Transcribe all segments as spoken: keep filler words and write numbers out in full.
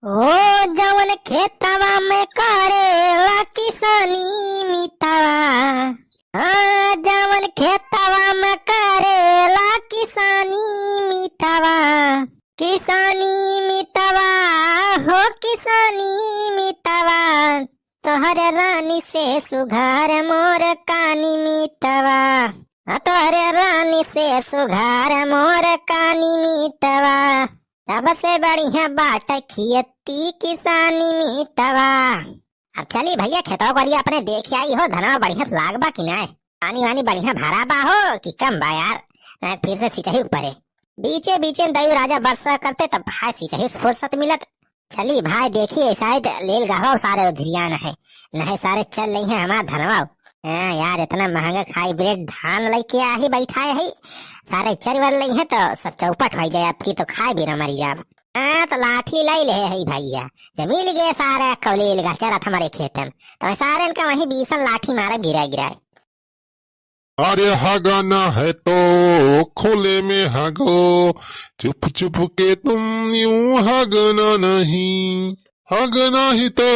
ओ जवन खेतवा में करेला किसानी मितवा, हाँ, जवन खेतवा में करेला किसानी मितवा, किसानी मितवा, हो किसानी मितवा, तोहरे रानी से सुघार मोर कानी मितवा, हाँ, तोहरे रानी से सुघार मोर कानी मितवा, सबसे बढ़िया बाट खेती किसानी मितवा। अब चली भइया, खेतवा कोरिया अपने देख आई हो, धनवा बढ़िया से लाग बा कि नाय? पानी वानी बढ़िया भरा बा हो कि कम बा यार? नाय फिर से सिंचाई ऊपरे। बीचे बीचे में दयू राजा बरसा करते तब भाई सिंचाई से फुर्सत मिलत। चली भाई देखी, ऐसा ही त लेल गहवा सारे उधिरियान है, नहीं सारे चल रही है हमार धनवा। हाँ यार, इतना महंगा हाइब्रिड धान लइके आही बैठाए है, सारे चर वर लई है तो सब चौपट हो जाए, आपकी तो खाए बिना मरी जाब। हाँ, तो लाठी लाई ले है भइया, जब मिल गए सारे कौलील गा चरत हमारे खेतन, तो मैं सारे इनका वहीं बीसन लाठी मारा गिरा गिराए। अरे हगना है तो खुले में हगो, चुप चुप के तुम यूं हगना नहीं, हगना ही तो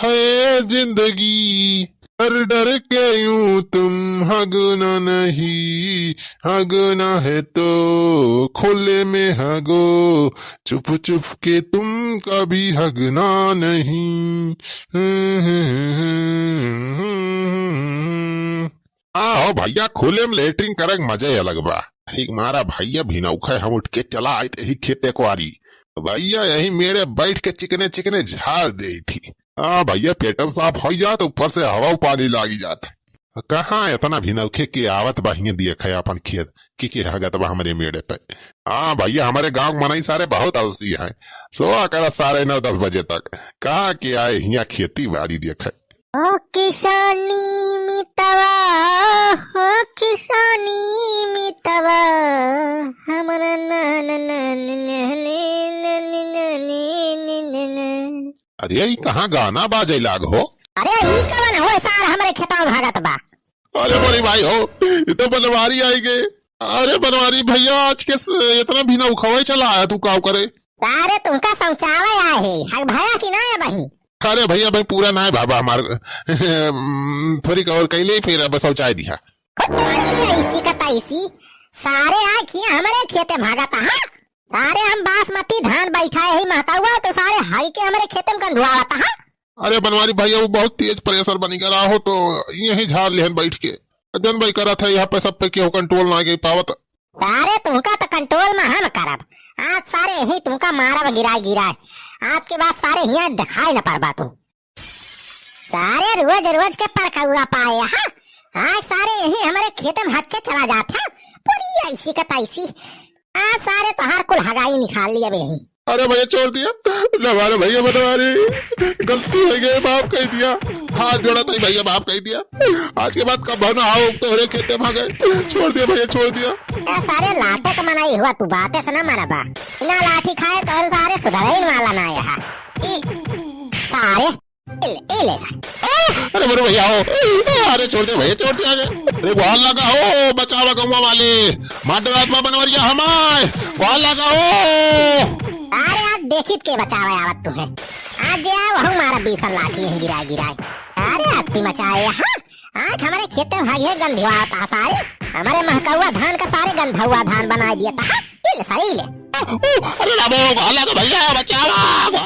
है जिंदगी, डर डर के यूं तुम हगना नहीं, हगना है तो खुले में हगो, चुप चुप के तुम कभी हगना नहीं। हाँ हो भइया, खुले में लेटरिन करे के मजा ही अलग बा। ठीक मारा भइया, भिनौखे हम उठ के चला आइत ही खेते क्वारी। भइया यही मेड़े बैठ के चिकने चिकने झाड़ देई थी। हाँ भइया, पेटम साफ होइ जात, ऊपर से हवा पानी लागी जात। कहाँ इतना भिनौखे के आवत बा हियाँ देखे अपन खेत, कि के हगत बा हमरे मेड़े पे। हाँ भइया, हमरे गाँव के मनई सारे बहुत आलसी हैं। सोआ करा सारे नौ दस बजे तक, कहाँ के आए हियाँ खेती बाड़ी देखे। ओ किसानी मितवा, ओ किसानी मितवा, हमरा ना, ना, ना। अरे, ई कहाँ गाना बाजे लाग हो? अरे, ई कवन हो सार हमरे खेतवा में भागत बा? अरे, बड़ी भाई हो, ई तो बनवारी आई गए। अरे, बनवारी भइया, आज के स-, इतना भिनौखवे चला आया तू काव करे? अरे, तुमका समझावे आए है, हक भया कि ना बही? अरे भइया, भाई पूरा ना है बाबा हमार, थोड़ी और कैले फिर अब शौचाय दिया। खुद तुम्हारी ऐसी का तैसी, सारे आए किया हमरे खेते भागत, हाँ? सारे हम बासमती धान बैठाए ही महकावा तो सारे हाई के हमरे खेते में गंधुआवत, हाँ? अरे बनवारी भइया, वो बहुत तेज प्रेशर बनी गया हो तो यही झाड़ लेहन बैठ के। जन भाई करा था यहाँ पे सब पे केहू कंट्रोल ना गई पावत। सारे तुमका तो कंट्रोल में हम करब। आज सारे यही तुमका मारब गिराए गिराए। आज के बाद सारे हियाँ दिखाई न पड़बा तू। सारे रोज रोज के परकौआ पाए, हाँ? आज सारे यही हमरे खेते में हक के चला जात है। पूरी ऐसी का तैसी। आज सारे तोहार कुल हगाई निकाल ली अब यही। अरे भइया छोड़ दिया, ना मारो भइया बनवारी, गलती हो गई, माफ कर दिया, हाथ जोड़ा था भइया, माफ कर दिया। आज के बाद कब ना आओ तोहरे खेते में आ गए, छोड़ दिया भइया, छोड़ दिया। ए सारे लाटे के मनाई हुआ, तू बातें से ना मरबा। बिना लाठी खाए तो सारे सुधरइन वाला ना आया है। ई सारे, ए ले, ए ले। आ, अरे मेरे भइया हो, अरे छोड़ दे भइया, छोड़ दे आगे। अरे वाह लगा हो, बचावा गौवा वाले, मार डरात बा बनवरिया हमार, वाह लगा हो। अरे आज देखित के बचावे आवत तुम्हें, आज जे आओ हम मारा बीसन लाठी यहीं गिराए गिराए। अरे अत्ती मचाए यहाँ, आज हमारे खेते में भाई है गंधिवा था सारे, हमारे महकौआ धान का सारे गंधौआ धान बनाए दिया था। ई ले सारे, ई ले। ओ, अरे रामो, वाह लगा भइया, बचावा।